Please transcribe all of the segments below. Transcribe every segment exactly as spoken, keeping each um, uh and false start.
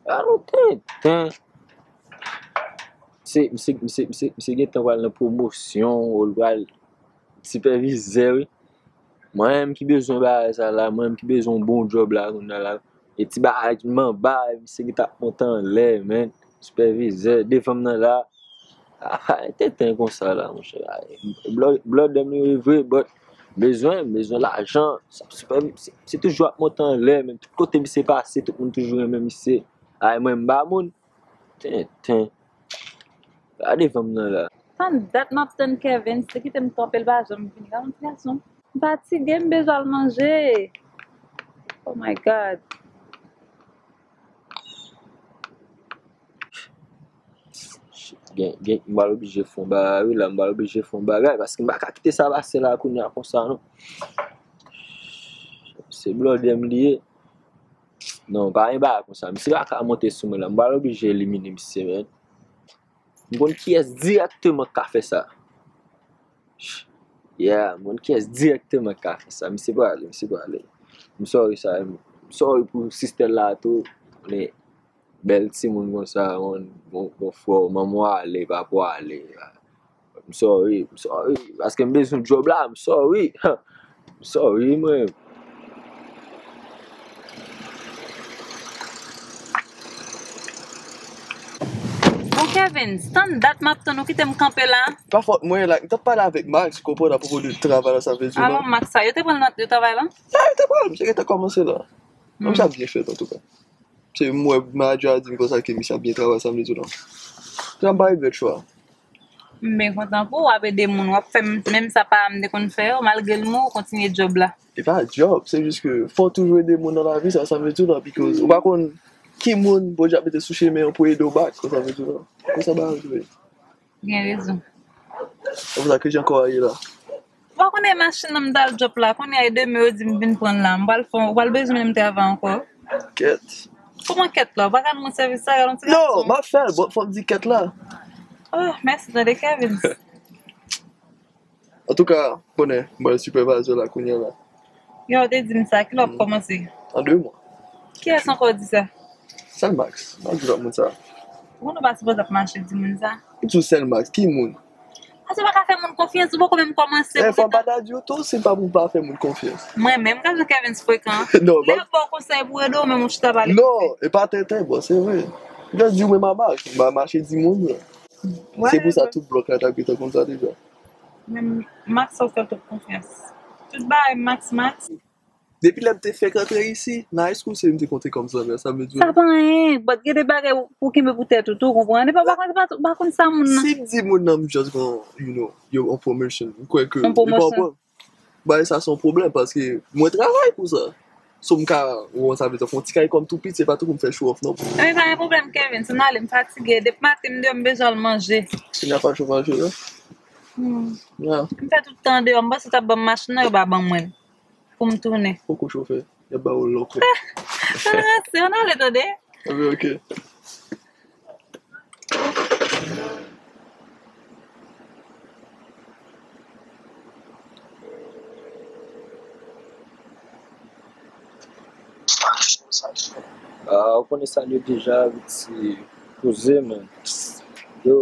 Alò, tenten. Misye, misye, misye, misye, misye gentan pral nan pwomosyon, ou l pral sipèvizè, wi. Mwen menm ki bezwen bagay sa la, mwen menm ki bezwen yon bon djòb la, kounye a la. E ti bagay ki m anba, misye gentan ap monte anlè, men. Sipèvizè, devan m nan la. Ah, tenten konsa la, monchè. Blòdè m li ye vre, but bezwen, bezwen lajan. Se, se, se toujou ap monte anlè, men tout kote misye pase, tout moun toujou renmen misye. Ay, mwen, m ba moun. Tenten. Gade fanm nan la. Tann dat m ap tann Kevin, se kite m kanpe l pa janm vini. Gade yon ti gason. M fatige, m bezwen al manje. Oh my God. Shit, gen, gen, m pral oblije fè yon bagay, wi, la, m pral oblije fè yon bagay, paske m pa ka kite sa pase la kounye a konsa, non. Se blòdè m li ye. Non, pa gen bagay konsa. Misye pa ka monte sou mwen la. M pral oblije elimine misye, men. M konn kiyès dirèkteman k ka fè sa. Yeah, m konn kiyès dirèkteman k ka fè sa. Misye prale, misye prale. M sorry sa, m sorry pou sistè la tou. Men, bèl timoun konsa, yon, yon, yon frè w, manman w ale, papa w ale. M sorry, m sorry. Paske m bezwen djòb la, m sorry. M sorry, mwen. Bon, Kevin, tann dat m ap tann ou kite m kanpe la. Pa fòt mwen, la, m t ap pale avèk Max, ou konprann, apwopo de travay la, sa vle di. Ah non, Max sa, yo te pran l nan travay la? Ah, yo te pran l, misye gentan kòmanse la. Misye ap byen fèt, antouka. Se m wè manager a di m konsa ke misye ap byen travay, sa m vle di w la. Jan m pa regrèt chwa. M byen kontan pou w, w ap ede moun, w ap fè m, menm sa pa m te konn fè yo, malgre l mou, w kontinye djòb la. E pa djòb, se jis ke fò w toujou ede moun nan lavi, sa, sa m vle di w la, because ou pa konn ki moun Bondye ap mete sou chemen w pou ede w back, sa m vle di w la. Konsa bagay yo ye. Gen rezon. Se pou sa ke jan kò a ye la. Ou pa konnen machin nan m t al dwòp la, kounye a e demen yo di m vin pran l la. M pral fè, ou pral bezwen m travay ankò. Kèt. Kòman kèt la? Ou pa ka rann mwen sèvis sa, gade yon ti gason. Non, m ap fè l, but fò m di kèt la. Oh, mèsi tande Kevin. Antouka, konnen, m pral sipèvayzè la kounye a la. Yo, ou te di m sa, kilè w ap kòmanse? An de mwa. Kiyès ankò di sa? Sèl Max, m ap di lòt moun sa. Ou konnen w pa sipoze ap mache di moun sa. Ou di sèl Max, ki moun? Paske w pa ka fè moun konfyans, ou poko menm kòmanse. Eh, fò m pa ta di w tou, se pa pou m pa fè moun konfyans. Mwen menm, gade jan Kevin frekan. Non, lè yo ba w konsèy pou ede w, menm ou chita pale. Non, e pa tenten, bon, se vre. M just di w menm a Max, m pa mache di moun. Se pou sa tout blòk la t ap gentan konn sa deja. Men Max sa w fè twòp konfyans. Tout bagay Max, Max. Depi lè m te fèk antre isi, nan high school se li m te konte kòm zanmi, sa vle di. Sa pa anyen, but gen de bagay ou, ou kenbe pou tèt ou tou, ou konprann? Epi w pa konn, pa, pa konn sa moun nan. Si m di moun nan m just gon, you know, yo, on promotion, m kwè ke li pa pran. Bagay sa se yon pwoblèm, paske mwen travay pou sa. So m ka, ou konn sa vle di, fè yon ti kay kòm tou piti, se pa tou pou m fè show off non. Ebyen pa gen pwoblèm, Kevin, si m ale m fatige, depi maten m deyò m bezwen al manje. Kounye a fache w pral jwe la? Hmm. Yeah. M fè tout tan deyò, m panse w t ap ban m machin nan, yo pa ban mwen l. Pou m tounen. Poko chofè, y ap ba w l lòk. Ranse, ann ale tande. Ebyen, ok. Ah, ou konnen sa li deja, piti koze, man. Yo,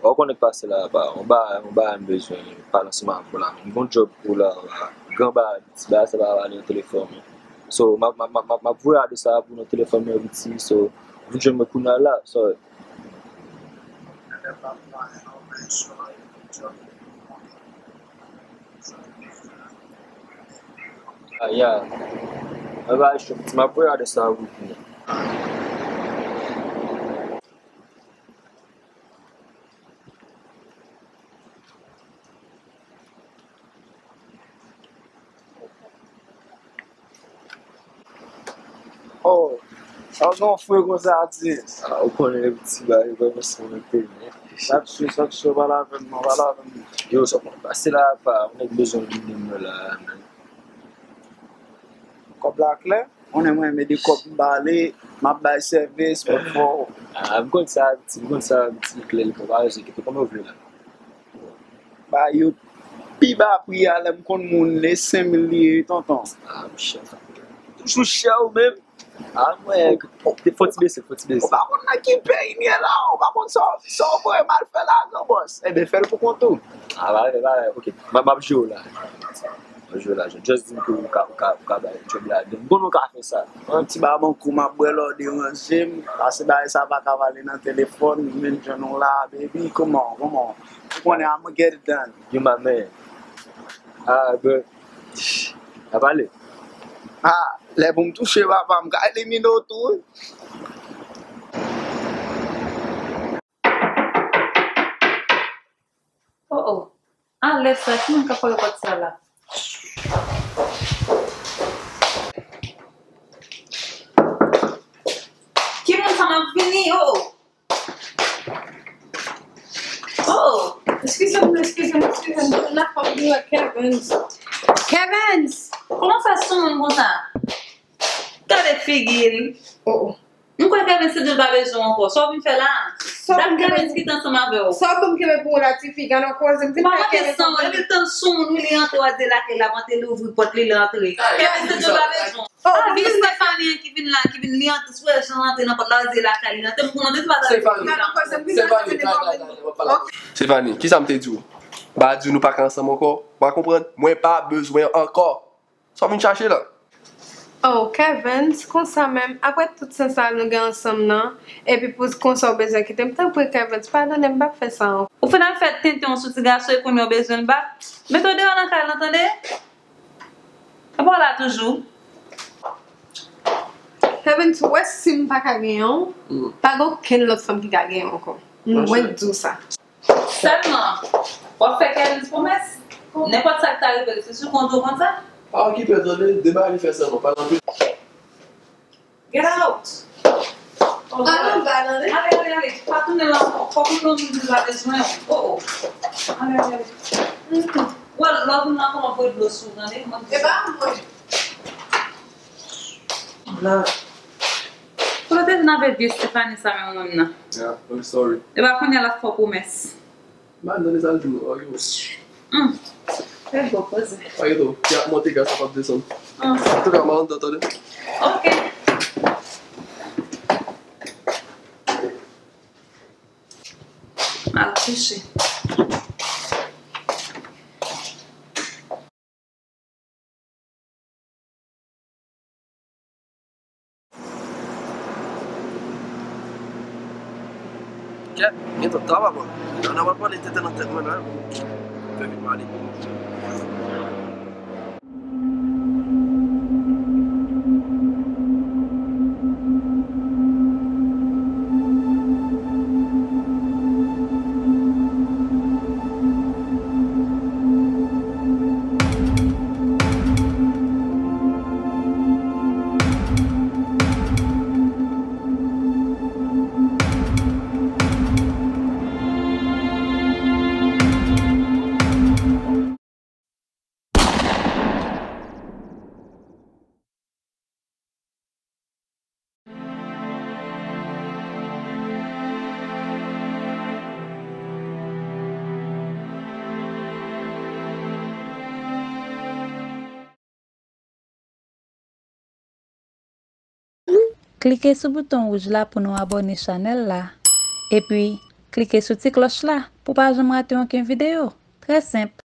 ou konnen k pase la, pa, yon bagay, yon bagay m bezwen pale ansanm avè w la, man. M gon djòb pou la, la. Gran bagay, piti bagay, sa pa pale nan telefòn, man. So, m ap, m ap, m ap, m ap, m ap voye adrès la pou nan telefòn mwen, piti. So, vin jwenn mwen kounye a la, so. Ah, yeah. Mwen pa cho, piti, m ap voye adrès la pou ou. Oh, sa w gen yon fre konsa, atis. Ah, ou konnen piti bagay yo kòmanse mete, men. Sa k cho, sa k cho, pale avè m non, pale avè m non. Yo, sa konn pase la, pa, ou nèk bezwen vin nan la, men. Kòb la klè? Konnen mwen renmen de kòb m ba li, m ap bay sèvis, mwen fò. Ah, m konn sa, piti, m konn sa, piti, klè, li konn pa rezo, kite kòman w vle la. Ba yo pi ba pri a, lè m konn moun, e senk mil li ye, tonton. Ah, m chè. Toujou chè ou menm? Ah, mwen, fò ti bese, fò ti bese. Ou pa konn nan ki peyi m ye la, ou pa konn sa, sa w voye m al fè la, gran bòs. Ebyen, fè l pou kont ou. Ah, ba, ba, ok. M ap, m ap jere w la. M ap jere w la. Just di m ke ou ka, ou ka, ou ka bay djòb la. Donk, bon, nou ka fè sa. Yon ti ba m yon kou, m ap bwè lè w deranje m. Pase bagay sa pa ka pale nan telefòn, m vin jwenn ou la, baby. Kòman, kòman? Ou konnen, I'ma get it done. You my man. Ah, bro. N a pale. Ah, lè pou m touche papa, m ka elimine w tou, wi. Oh, oh. Alèz sa, ki moun k ap frape pòt sa la? Ki moun sa m ap vini? Oh, oh. Oh, oh. Eskize m, eskize m, eskize m. La fòk li wè Kevens. Kevens! Kòman fè sou moun konsa? Gade figi l. Oh, oh. M kwè Kevens se di l pa bezwen w ankò. Sa w vin fè la a? Dat Kevens ki t ansanm avè w. Sa w konn kenbe pou ou la, tifi? Gade yon koze m vin fè Kevens. Ou pa manke san w, epi l tann sou moun, wi, li rantre, w a di lakay la, panse li ouvri pòt li, li rantre. Kevens se di l pa bezwen w. Oh, a, vi Stephanie ki vin la, ki vin li antre, sou jan l antre nan pòt la, di lakay li antre, m konnen li pa ta Stephanie, Stephanie, Stephanie, kisa m te di w? M pa di w nou pa ka ansanm ankò? Ou pa konprann? Mwen pa bezwen ankò. Sa w vin chache la? Oh, Kevens, konsa menm, apre tout san sa nou gen ansanm nan, epi pou konsa w bezwen kite m, tanpri Kevens, padone m, m p ap fè sa ankò. Ou fin al fè tenten w sou ti gason e kounye a w bezwen l bat? Mete w deyò nan kay lan, tande? Apa w la toujou? Kevens, ou wè si m pa ka genyen w, pa gen okenn lòt fanm ki ka genyen w ankò. M mwen di w sa. Sèlman, w ap fè Kevens pwomès? Nenpòt sa k ta rive l, se sou kont ou konn sa? Pa okipe l, tande, de bagay li fè sèlman, pa nan pil. Get out! Ale anba, tande. Ale, ale, ale. Pa tounen la ankò. Fòk ou tounen, ou di pa bezwen w. Oh, oh. Ale, ale, ale. Ou wè lè w vin la, kòman voye dlo sou ou, tande? E pa mwen. Lòd. Kote w te vin avèk vye Stephanie sa menm, ou menm nan? Yeah, I'm sorry. Epa kounye a l ap fè w pwomès. M pa tande sa l di m, non. Ok. Hmm. Fè gwo koze. Ok, tou. Y ap monte, gaz la p ap desann. Hmm. Antouka, m al anndan, tande. Ok. M al kouche. Kèt, gen tan ta papa. Nan nan pral pale tenten nan tèt mwen la. Fè vin pale. Klike sou bouton wouj la pou nou abòne chanèl la. Epi, klike sou ti klòch la pou pa janm rate okenn videyo. Trè senp.